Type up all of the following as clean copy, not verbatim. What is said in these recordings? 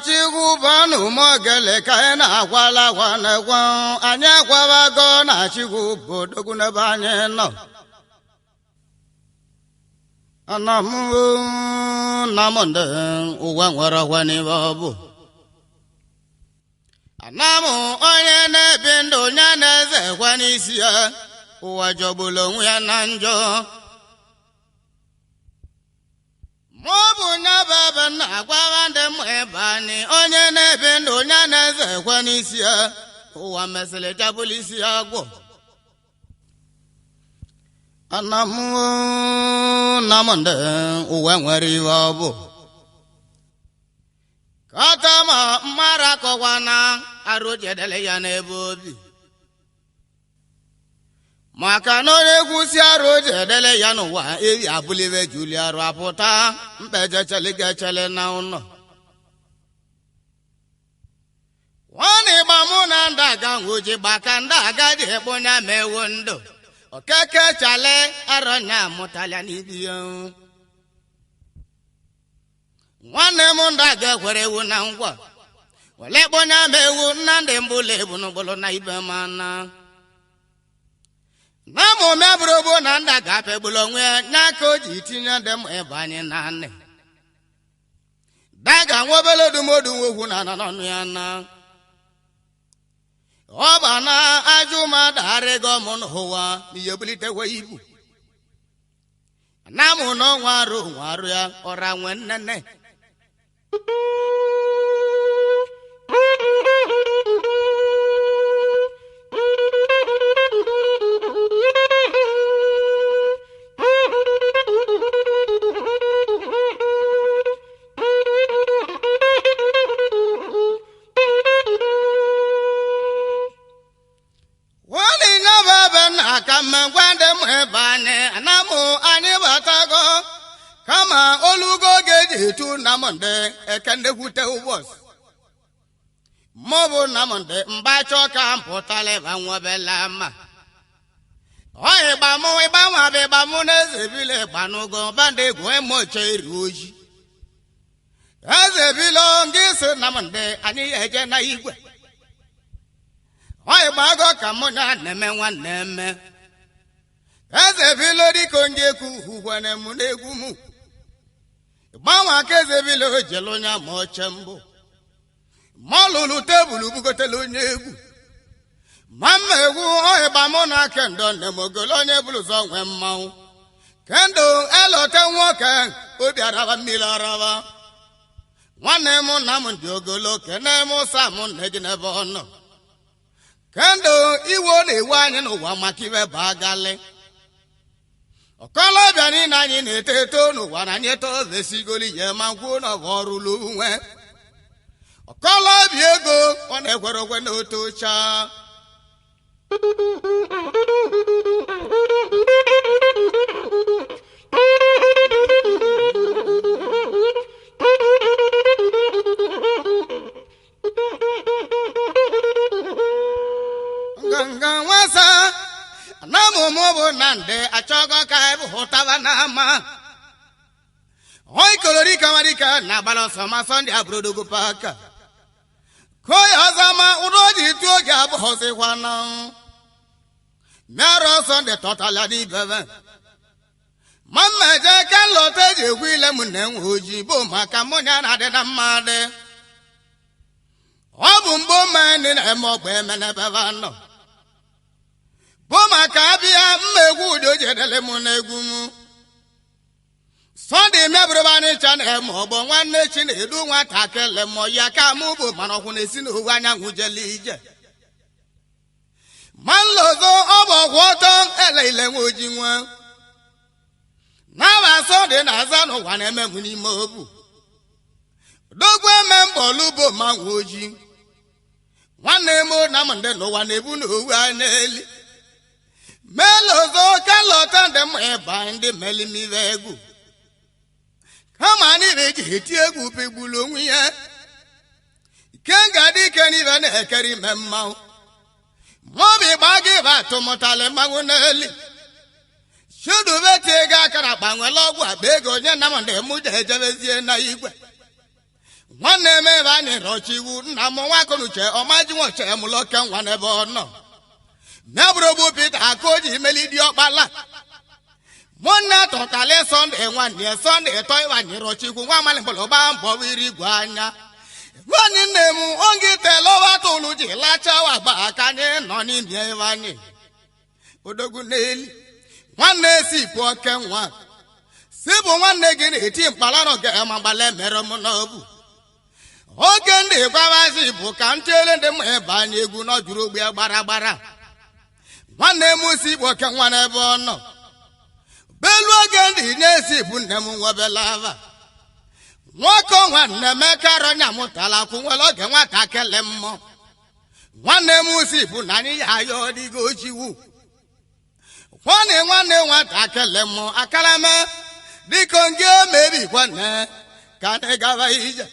Chigwu ka anyị na-agwala agwa na-egwe anyị agwabago na Chigwu bụ odogwu n'ebe anyị nọ. Ana m na m ndị ụwa nwere ọgwa n'ebe ọ bụ. Ana m onye na-ebi ndụ ya na-eze ekwe n'isi ya, ụwa jọgburu onwe ya na njọ. Ma ọ bụ nya bụ ebe m na-agwaba ndị m ebe anyị, onye na-ebi ndụ ya na-eze ekwe n'isi ya, ụwa mesịrị jabụlụ isi ya gwụ. Ana m na m ndị ụwa nwere iwe ọ bụ. Kata ma mmara kọwa na arụ jedele ya n'ebe obi. Maka na onye egwusi arụ jedele ya n'ụwa ebi abụlibe juli arụ apụta mkpejechele gechele na ụlọ. Nwanne ịgba mụ na ndị aga nwoji gbaka ndị aga ji ekponya ma ewu ndụ. Okeke chale arọ nya amụtala n'ibi ya. Nwanne m ndị aga ekwere ewu na ngwa. Wele kponya ma ewu nna ndị mbụla ebu n'ụgbọlụ na ibe mana. Na mụ mebụrụ bụ na ndị aga apegbulu onwe ya n'aka o ji tinye ndị m ebe anyị na nne. Daga nwa obele odumodu nwokwu na ana n'ọnụ ya na. Ọ ba na ajụ mmadụ arịgo mụ n'ụwa n'ihe bulitekwa ibu. Na mụ na ọnwa arụ nwa arụ ya ọra nwe nnenne. Aka mma gwa ndị m ebe anyị ana mụ anyị batago kama olugo oge eji etu Nnamdị eke nnekwute ụbọchị mụ bụ Nnamdị mgba chọọ ka m pụtala ịba nwebela mma. Ọ ịgba mụ ịgbanwa bụ ịgba mụ na eze bile ịgbanụgo bandị egwu emoche eri oji. Eze bilo ngị si Nnamdị anyị ya eje na igwe. Ọ ịgbago ka mụ na na-eme nwanne eme. Eze bilo dịka onye ekwu hụkwana mụ n'egwu mụ. Gbanwe aka eze bilo jelu onye ama oche mbụ. Ma ọ lụrụ tebụl bugotelu onye egwu. Ma mma egwu ọhịgba mụ na kendo nne m ogolo onye bụrụ ụzọ nwee mmanwụ. Kendo elote nwoke obi araba mmiri araba. Nwanne m nna m dị ogolo kene m sa m nne gị n'ebe ọ nọ. Kendo iwe ọ na-ewe anyị n'ụwa maka iwe bụ agalị. Ọkọlọbịa niile anyị na-eto eto n'ụwa na anyị eto vesigoli ya ma kwuo na ọ bụ ọrụlụ nwe. Ọkọlọbịa ego ọ na-ekwere okwe n'otu chaa. Nganga nwasa na mụ bụ Nnamdị achọgo ka anyị hụtaba n'ama. Oikolorika nwadike na-agbara ọsọ ma Sọnde abụrodogo paka. Ka ya ọzọ ma ụdọ ji tụ oge abụghọzikwa na mịarọ Sọnde tọtala n'ibebe. Ma mmeje ka nlọta eji ekwu ile m na enwe ojii bụ maka mụ ya na-adị na mma dị. Ọ bụ mbụ mma ndị na-eme ọgba eme n'ebe ebe nọ. Bụ maka abịa mma egwu ụdị o ji edele m n'egwu m. Sọnde mebụrụbanị cha na-eme ọgbọ nwanne chi na-edu nwatakịrị mọ ya ka mụ bụ mana ọkwụ na-esi n'owu anyanwụ jele ije. Ma nlozo ọ bụ ọgwụ ọtọ ele ile nwe oji nwe. N'aba Nnamdị na-aza n'ụwa na-eme m n'ime obu dogwu eme mba olubo manwụ ojii nwanne m Nnamdị n'ụwa na-ebu n'owu a n'eli melozo ka lọta ndị mma ịba ndị melimive egwu kama n'ibe eji eti egwu pegbulu onwe ya ikenga dike n'ibe na-ekere ime mmanwụ maọbụ ịgba gị bụ atụmụtalị mmanwụ n'eli chudube tie ego aka na akpa nwere ọgwụ akpa ego onye Nnamdị mụ ji ejebezie na igwe nwanne m ebe anyị rọchiwu nna m nwa akọnuche ọmaji nwoche mụlọke nwa n'ebe ọ nọ mebụrụgbu Pita aka o ji meli ọkpala nwanne tọtali Sọnde nwanne Sọnde tọ ịwanye rọchikwu nwa amalị mgbọrọ gbaa mbọ wiri igwe anya nwanne nne m oge telọwa tụlụ ji lachawa gba aka anyị nọ n'ime ebe anyị odogwu n'eli nwanne si pụ oke nwa si bụ nwanne gị na-eti mkpalarụ ga ma gbalị mere m n'obu oge ndị gwabazi bụ ka m tiele ndị m ebe anyị egwu n'ọjụrụ ogbe gbara gbara nwanne m si bụ oke nwa n'ebe ọ nọ belu oge ndị na-esi bụ nne m nwebelava nwoke nwanne m karọ nya mụtala akwụ nwere oge nwata kele mmụọ nwanne m si bụ na anyị ya ayọ dịgo ochiwu nwanne nwanne nwata kele mmụọ akarama dịka nge emebikwanne ka anyị gaba ije.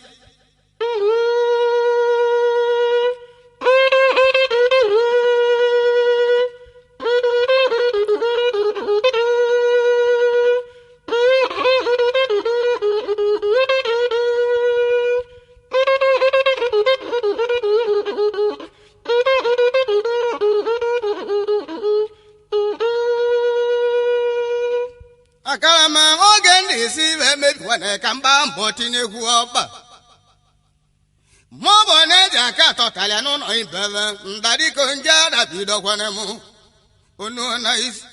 Akarama oge ndị isi emebikwana ka mgba mbọ tinyekwu ọkpa maọbụ na-eji aka atọtalịa n'ụlọ ibebe ndadiko nje adabidokwana m onu na isi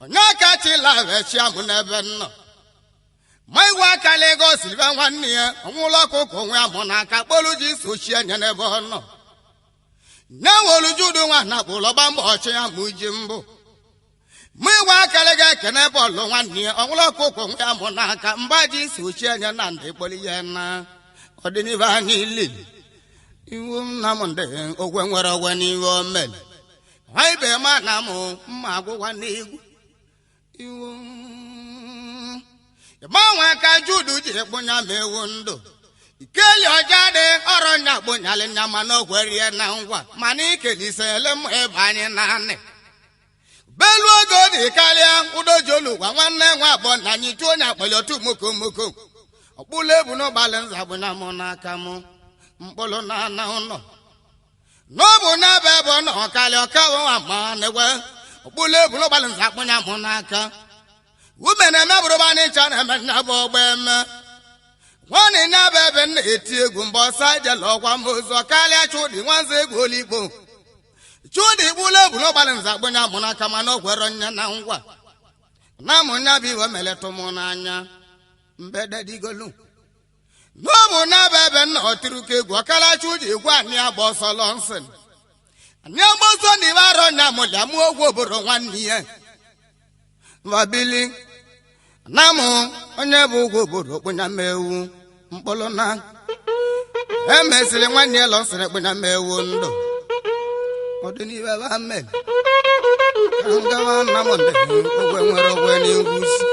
onye aka chila vechia m n'ebe nnọ ma igwe aka Legọs ibe nwanne ya ọnwụlọ ọkụkọ onwe ya mụ n'aka kpolu ji sochie nye n'ebe ọ nọ nye wolu judu nwa na kpụlọ gba mbọ ọchị ya mụ ji mbụ mụ igwe akara ga-ekene bọọlụ nwanne ya ọnwụlọ ọkụkọ onwe ya mụ n'aka mgba ji sochie nye na ndị kpoli ya na ọdịnihu anyị lili iwu Nnamdị ogwe nwere ogwe n'ihe o mere ha ibe ma na mụ mma agwụgwa n'egwu iwu gbanwe aka Judu ji kpụnya m ewu ndụ ikeli ọja dị ọrụ nya kpụnyalị nya mana o kwerie na ngwa mana ikelisele m ebe anyị naanị belu oge ọ dị karịa udojolu gwa nwanne nwa abụọ na anyị tụọ onye akpọli otu mokomoko ọkpụlụ ebu n'ụgbalị nza bụ na mụ n'aka mụ mkpụrụ na ana ụlọ n'ọbụ n'ebe ebe ọ nọ karịa ọka nwa ma na-egwe ọkpụlụ ebu n'ụgbalị nza akpụnya mụ n'aka ume na-eme bụrụba n'ịcha na-eme nya bụ ọgba eme nwanne nya bụ ebe m na-eti egwu mgbe ọsọ ejela ọkwa m ozu karịa Chudi nwanze egwu oligbo Chudi gbula ebu n'ụgbalị nza akpụnya mụ n'aka mana o kwere nya na ngwa na mụ nya bụ iwe meletụ mụ n'anya mbededigolu n'ọbụ n'ebe ebe nna ọtịrịka egwu ọkarachi uji egwu anyị agba ọsọ lọnsịn anyị agba ọsọ na ibe arọ nya mụlịa mụ ogwu obodo nwanne ya vabili na mụ onye bụ ugwu obodo kpụnya m ewu mkpụrụ na emesịrị nwanne ya lọsịrị kpụnya m ewu ndụ ọdịnihu ebe ha mere ka ngawa Nnamdị ogwe nwere ogwe n'igwusi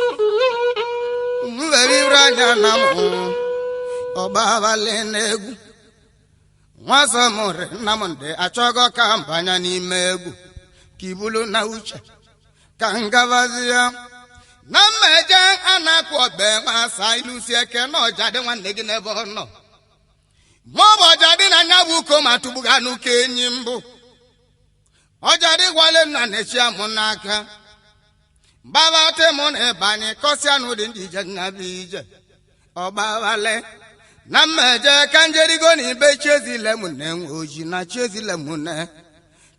mbere ire anya na mụ ọgba abalị n'egwu nwasọmụrị Nnamdị achọghọ ka mbanya n'ime egwu ka ibulu na uche ka ngabazie na mmeje a na-akwụ ọbe nwasa ilusi eke na ọja dị nwanne gị n'ebe ọ nọ ma ọ bụ ọja dị na anya bụ uko ma tugbuga n'uke enyi mbụ ọja dị gwale nna na-echi amụ n'aka gbabate mụ na ebe anyị kọsịa n'ụdị ndị ije nnabụ ije ọgbawale na mmeje ka njerigo na ibe chiezile m na-enwe oji na chiezile m na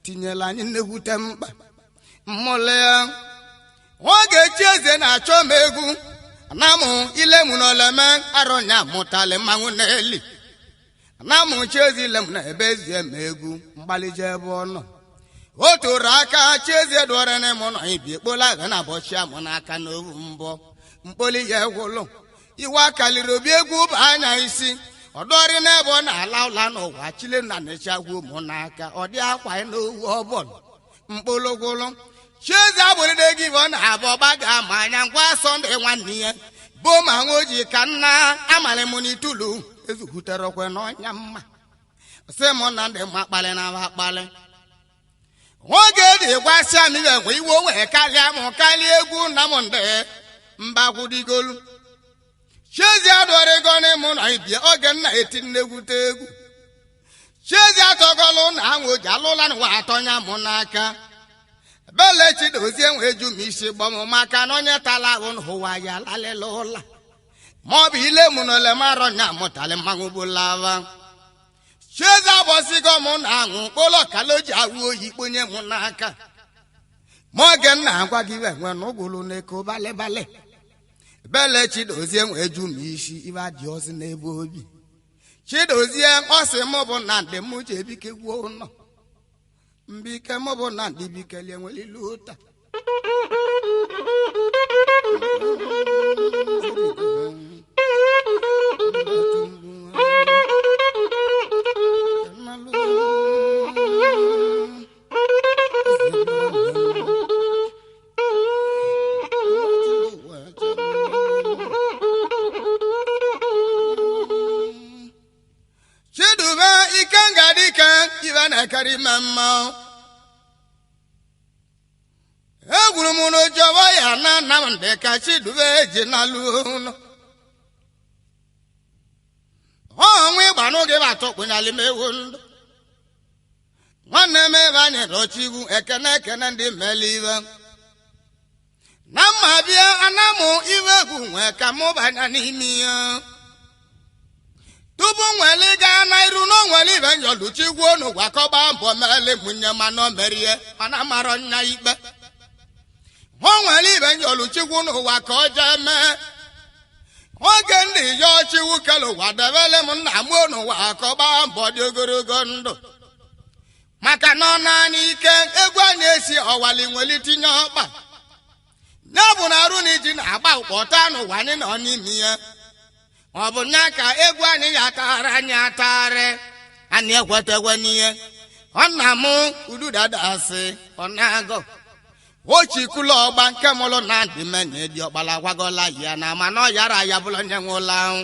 tinyela anyị nnekwute mkpa mmụlụ ya oge chieze na-achọ m egwu na mụ ile mụ na oleme arọnya mụtali mmanwụ n'eli na mụ chiezile m na ebe ezie m egwu mgbalije ebe ọ nọ O toro aka Chiezie dụọrọ n'ịmụ nọ ibi ekpola agha na abọchị amụ n'aka n'ovu mbọ mkpoli ya egwụlụ iwe akaliri obi egwu bụ anya isi ọdọrị n'ebe ọ na-ala ụla n'ụwa chile na nechagwu mụ n'aka ọ dị akwa n'owu ọbọlụ mkpologwụlụ. Chieze agbụrịde gị ọ na-abụ ọgbaga ma anya ngwa Sọnde nwanne ya bụ ma nwa ojii ka nna amalị m n'itulu ezuhuterekwe n'ọnya mma sị m na ndị mma kpalị na akpalị oge dị gwasịa m ibe nwe iwe wee karịa m karịa egwu nna m ndị mbakwudigolu. Chiezi adọrịgo n'ịmụ na ibie oge nna eti nnegwute egwu. Chiezi atọgọlụ na anwụ ji alụla n'ụwa atọnya mụ n'aka. Bele Chidozie nwee ju m isi gbọm maka na onye tala ahụ n'ụwa ya lalịla ụla ma ọ bụ ile mụ na ole marọ nya mụtalị mmanwụ bụlava. Chiezi abọsịgo mụ na anwụ mkpụrụ kaloji awụ oyi kponye mụ n'aka ma oge nna agwa gị nwe na ụgwụlụ na-eko balịbalị. Bele Chidozie nwee ju m isi ibe adị ọzọ n'ebe obi. Chidozie ọ sị mụ bụ Nnamdị mụ ji ebike gwuo ụlọ mbike mụ bụ Nnamdị bikelie nwere ilu ụta. Chidube ikenga dike ibe na-ekere ime mma egwuru m n'ojoba ya na Nnamdị ka Chidube ji n'alụ ụlọ ọnwa ịgba n'oge bụ atọ kpụnyalị m ewu ndụ nwanne m ebe anyị rọchigwu ekene ekene ndị mmeli ibe na mma bịa anamụ iwe egwu nwee ka mụ banya n'ime ya tupu nwere gaa na iru na onwere ibe njọluchigwuo n'ụwa kọgba mbọ mere mụnye mana o merie mana marọ nya ikpe o nwere ibe njọluchigwu n'ụwa ka ọ jee mee oge ndị ya ọchịwu kele ụwa debele m nna m n'ụwa ka ọ gbaa mbọ dị ogologo ndụ maka na ọ naanị ike egwu anyị esi ọwali nwere tinye ọkpa ya bụ na arụ na iji na-agba ụkpọta n'ụwa anyị nọ n'ime ya ọ bụ nya ka egwu anyị ya atagharị anyị atagharị anyị ekwetekwe n'ihe ọ na mụ ududadasị ọ na-agọ ochikula ọgba nke mụlụ na ndị menye dị ọkpala gwagọla ya na mana ọ yara ya bụla onye nwụla anwụ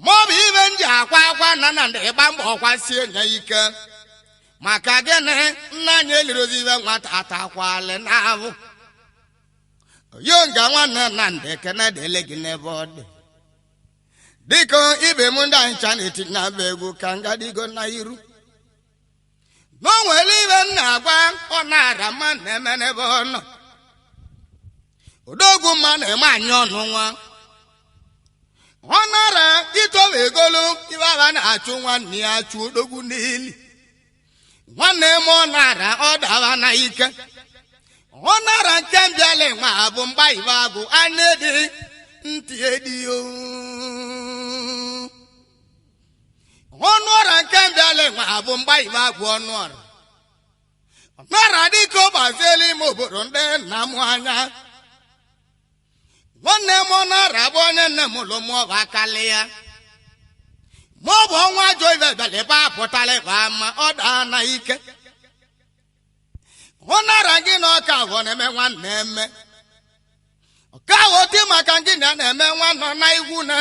ma ọ bụ ibe m ji akwa akwa na na ndị ịgba mbọ ọkwa sie nye ike maka gịnị nna anyị elirozi ibe nwata atakwalị na-abụ yo nga nwanne Nnamdị ekene dịle gị n'ebe ọ dị dịka ibe m ndị anyị ncha na-etinye abụ egwu ka ngadigo na iru na o nwere ibe m na-agwa ọ na-ara mma na-eme n'ebe ọ nọ odogwu mma na-eme anyị ọnụ nwa ọ nara itobe egolu ibe aba na-achụ nwanne ya achụ odogwu n'ili nwanne m ọ nara ọ daba na ike ọ nara nke mbịala nwa bụ mgba ibe agụ anya dị ntị edi ọnụ ọra nke mbịala nwa bụ mgba ibe agụ ọnụ ọra nara dịka ọ gbaziela ime obodo ndị nna m anya nwanne m ọ nara bụ onye nne m ụlụ mụọ bụ akalị ya ma ọ bụ ọnwa ajọ ibe bịara ebe apụtala ebe ama ọ daa na ike ọ nara gị na ọka ahụ na-eme nwanne eme ọka ahụ dị maka gị na na-eme nwanne na igwu na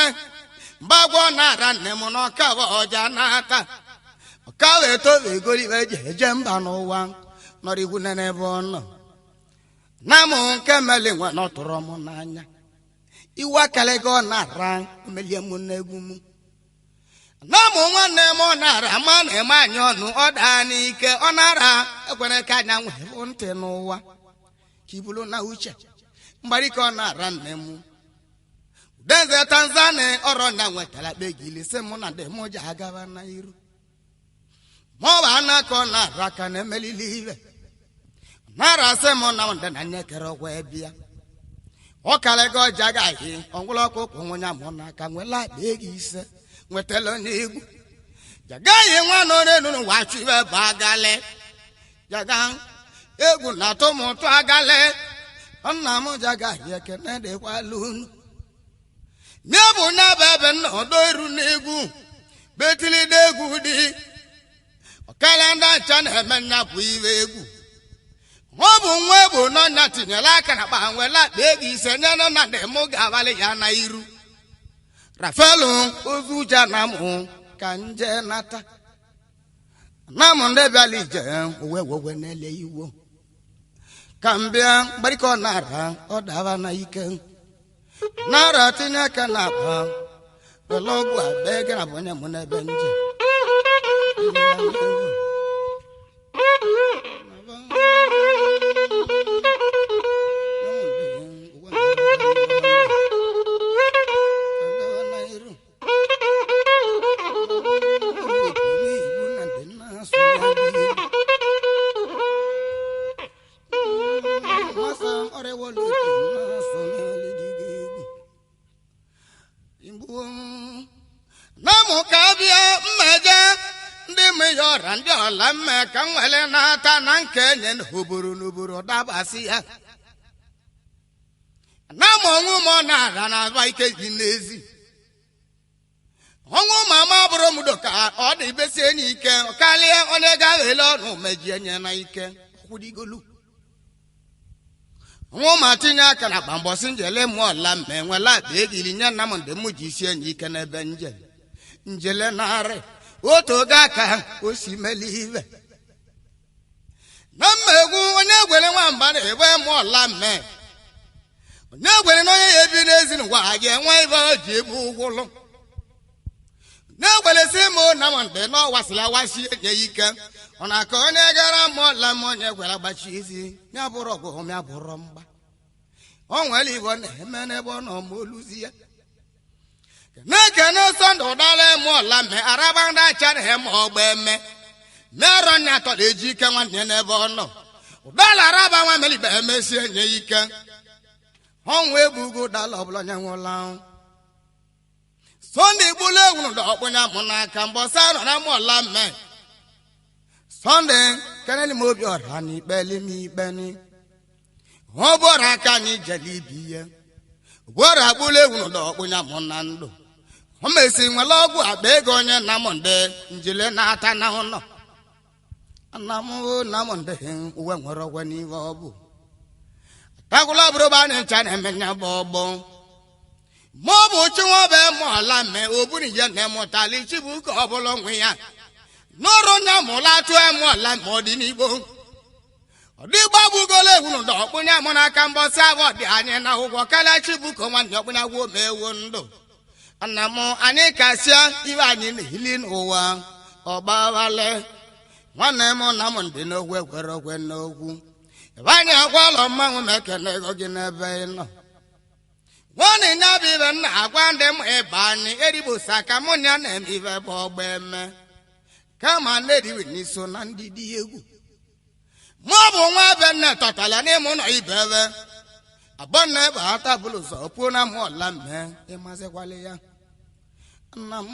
mgbagwọ nara nne m na ọka ahụ ọja n'aka ọka ahụ etobe egolibe eji eje mba n'ụwa nọrọ igwu na n'ebe ọ nọ na mụ nke meli nwe na ọ tụrụ m n'anya iwe akalịga ọ nara omelie m n'egwu m na mụ nwanne m ọ nara ma na-eme anyị ọnụ ọ daa n'ike ọ nara ekwere ka anya nwee bụ ntị n'ụwa ka ibulu na uche mgbarike ọ nara nne m udeze Tanzania ọrọ nya nwetara kpegili sị mụ na ndị mụ ji agaba na iru ma ọ bụ anaka ọ nara aka na-emelili ibe nara sị mụ na ndị na nye kere ọgwa bịa ọ karịga ọja gaghị ọgwụlọ ọkụkụ nwụnya mụ n'aka nwela akpa ego ise nwetala onye egwu jagaghị nwa nọ n'elu n'ụwa chụwe bụ agalị Jaga egwu na-atụ m ụtọ agale nna m jaga ya ekene dịkwala unu. Nye bụ nya bụ ebe nna ọdọ iru n'egwu betilide egwu dị ọkala ndị ncha na-eme nya bụ iwe egwu. Ọ bụ nwa egbu n'ọnya tinyere aka na akpa nwere akpa ego ise nye nọ na ndị mụ ga-abalị ya na iru. Rafelu ozu uche na mụ ka nje nata na mụ ndị bịala ije uwe wewe n'ele iwo ka m bịa mgbarịkọ nara ọ daba na ike nara tinye aka na akpa were ọgwụ abịa ego na bụ onye mụ n'ebe nje. Ndị ọla mme ka m nwere na-ata na nke enye n'oboro n'oboro dabasị ya na ma ọnwụ ma ọ na-ara na-agba ike ji n'ezi ọnwụ mama bụrụ m ka ọ dị ibesi enyi ike karịa onye ga-aghele ọnụ meji enye na ike kwudigolu ọnwụ ma tinye aka na akpa njele mụ ọla mme nwela akpa egili nye nna m ndị m ji isi enyi ike n'ebe nje njele narị otu oge aka o si meli ibe na mma egwu onye gwere nwamba na-egbe mụ ọla mme onye gwere na onye ya ebi n'ezi n'ụwa ga-enwe ibe o ji ebu ụgwụlụ onye gwere si m na m ndị na ọwasịrị awasị enye ike ọ na-aka onye gara mụ ọla m onye gwere agbachi isi ya bụrụ ọgụ ya bụrụ mgba ọ nwere ibe ọ na-eme n'ebe ọ nọ ma oluzi ya na-ekene Sọnde ụdala eme ọla mme araba ndị achara eme ọgba eme merọ nya atọ na-eji ike nwanne n'ebe ọ nọ ụdala araba nwa melibe emesie nye ike ọnwụ egbugo ụdala ọbụla onye nwụla. Sọnde gbulu egwu na ọkpụnya mụ n'aka mbọsa nọ na mụ ọla mme Sọnde keneli m obi ọra na ikpeli m ikpeni ọ bụrụ aka anyị jele ibi ihe gwọrọ agbụla egwu na ọkpụnya mụ na ndụ o mesi nwere ọgwụ akpa ego onye nna m ndị njile na-ata na ụlọ nna m nna m ndị uwe nwere ọgwe n'ihe ọ bụ takwụla bụrụ ba anyị ncha na-eme nya bụ ọgbọ ma ọ bụ chinwebe mụọla mme oburu ya na-emụtali chibuka ọ bụla onwe ya n'ọrụ nya mụla tụọ mụọla ma ọ dị n'igbo ọdịgba gbugolo egwu na ọkpụnya mụ n'aka mbọsị abụ dị anyị na ụgwọ karịa chibuka nwanne ọkpụnya gwuo ma ewu ndụ nna m anyị kasịa ibe anyị na-eli n'ụwa ọgbawale nwanne m na m ndị n'ogwu ekwere okwe n'okwu ebe anyị akwalọ mmanwụ m ekene ego gị n'ebe ị nọ nwanne ya bụ ibe nna agwa ndị m ịba anyị erigbosa ka mụ na ya na-eme ibe bụ ọgba eme kama na-eriwe n'iso na ndị dị egwu mụ bụ nwa be nne tọtara n'ime ụlọ ibe ebe abụọ na ebe ata bụlụ ụzọ pụọ na mụ ọla mme ịmazịkwala ya nna m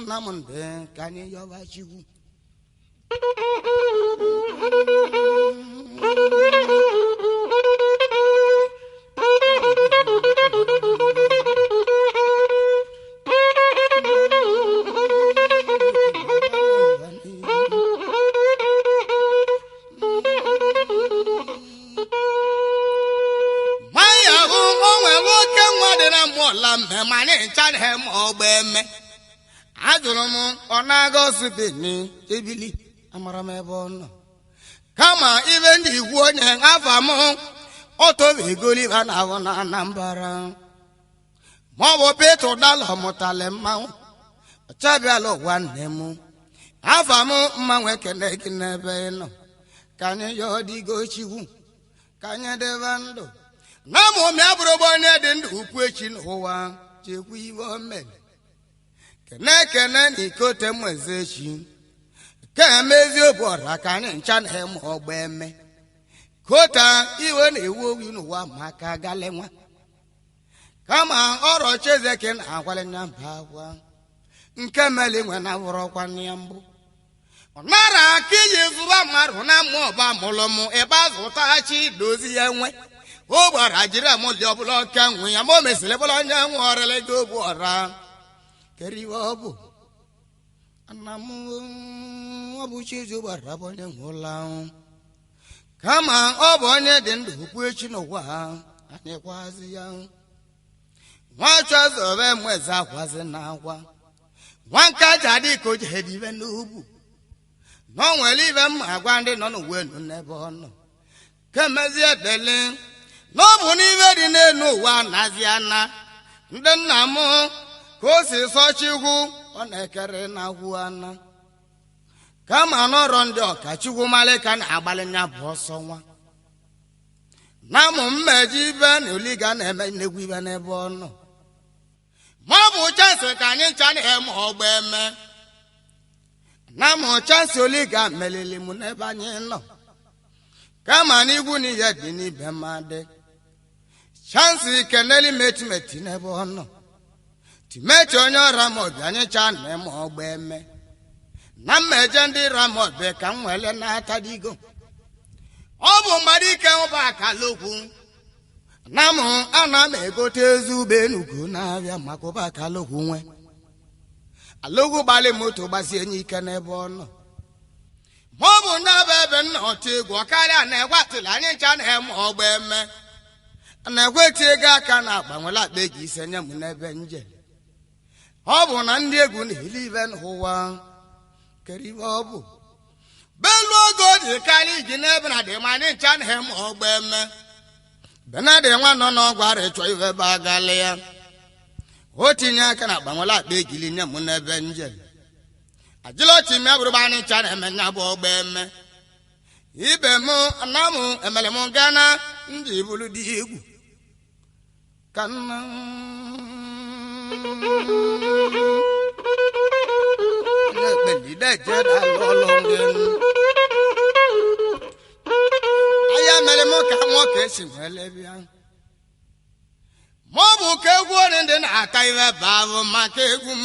nna m ndị ka anyị yọba chikwu. Ajụrụ m ọ na-aga osibini ebili amara m ebe ọ nọ kama ibe ndị ikwu onye afa m ọtọbegoliba na ahụ na Anambra ma ọ bụ Peter Ụdala mụtali mmanwụ ọchabiala ụwa nne m afa m mmanwụ ekene gị n'ebe ị nọ ka anyị yọọ dịgo chikwu ka anyị debe ndụ na mụmị abụrụ onye dị ndụ ukwu echi n'ụwa chekwa iwe o mere kene kene na ikote m ezechi ke emezi obu ọra ka anyị ncha na-eme ọgba eme kota iwe na-ewu owu n'ụwa maka galenwa kama ọrọ chezeke na agwalenya mba agwa nke meli nwe na wụrọkwa ya mbụ Nara aka iji zụba mmadụ na mmụọ ọba mụrụ m ebe azụta chi dozi ya nwe o gbara jiri amụli ọbụla ọka nwe ya ma o mesịrị bụla onye nwe ọrịrị gị ogbu ọra keriwe ọ bụ ana m ọ bụ chizu gbara bụ onye nwụla kama ọ bụ onye dị ndụ okwu echi n'ụwa anyị kwazi ya nwa chọzọbe mweze akwazi na akwa nwa nka ji adị ka o jehede ibe n'ugwu na ọ nwere ibe mma agwa ndị nọ n'ụwa enu n'ebe ọ nọ kemezie dele na ọ bụ n'ibe dị n'elu ụwa nazi ana ndị nna m ka o si sọ chikwu ọ na-ekere na agwụ ana kama n'ọrọ ndị ọkachukwu malị ka na-agbalị nya bụ ọsọ nwa na mụ mmeji ibe na oliga na-eme nnegwu ibe n'ebe ọ nọ ma ọ bụ chansị ka anyị ncha na-eme ọgba eme na mụ chansị oliga melili m n'ebe anyị nọ kama n'igwu na ihe dị n'ibe ma dị chansị keneli metimeti n'ebe ọ nọ timeti onye ọra ma ọbịa anyị cha na-eme ọgba eme na mmeje ndị ramọbịa ka m nwele na-ata digo ọ bụ mmadụ ike ụba akalokwu na mụ ana m egote ezi ube enugu na-abịa maka ụba akalokwu nwe alogwu gbalị moto gbasie enye ike n'ebe ọ nọ ma ọ bụ n'ebe ebe nna ọtụ egwu ọkarịa na-egwatịla anyị ncha na-eme ọgba eme na-egweti ego aka na akpa nwere akpa ego ise nye m n'ebe nje ọ bụ na ndị egwu na-eli ibe n'ụwa kere ibe ọ bụ belu oge o ji karịa iji n'ebe na dị ma anyị ncha na-eme ọgba eme benadị nwa nọ n'ọgwụ ara ịchọ ife ebe agalị ya o tinye aka na akpa nwere akpa egili nye m n'ebe nje ajịlọchi m ya bụrụ anyị ncha na-eme nya bụ ọgba eme ibe m na mụ emere m gana ndị bụrụ dị egwu ka nna anya mere m ka nwoke si nwere bịa ma ọ bụ ka egwu onye ndị na-ata iwe bụ maka egwu m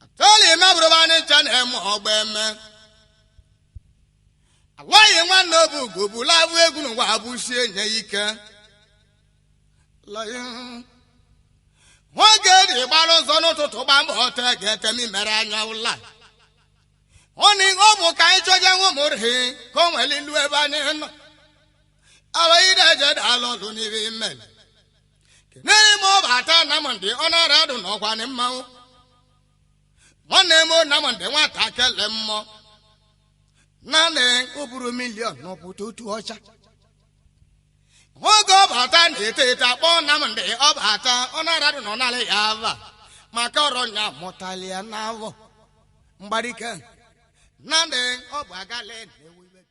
atọli mebụrụ anyị ncha na-eme ọgba eme alọghị nwanne obu gobula abụ egwu n'ụwa abụsie nye ike nwoke dị gbara ụzọ n'ụtụtụ gba mbọ ọtọ ga-ete m mere anya ụla ọ na ọ bụ ka anyị chọje nwa ụmụrhi ka o nwere ilu ebe anyị nọ alọ ide je dala ọdụ n'ibe imel kenere m ọba ata na m ndị ọ nara adụ n'ọkwa ndị mmanwụ nwanne m na m ndị nwata kele mmụọ naanị o buru miliọn n'ọpụta otu ọcha oge ọbata na-eto eto akpọ na m ndị ọbata ọ nara adụ nọ narị ya ava maka ọrọ nya mụtali ya n'avọ mgbarike naanị ọ bụ agali na-ewu ibe.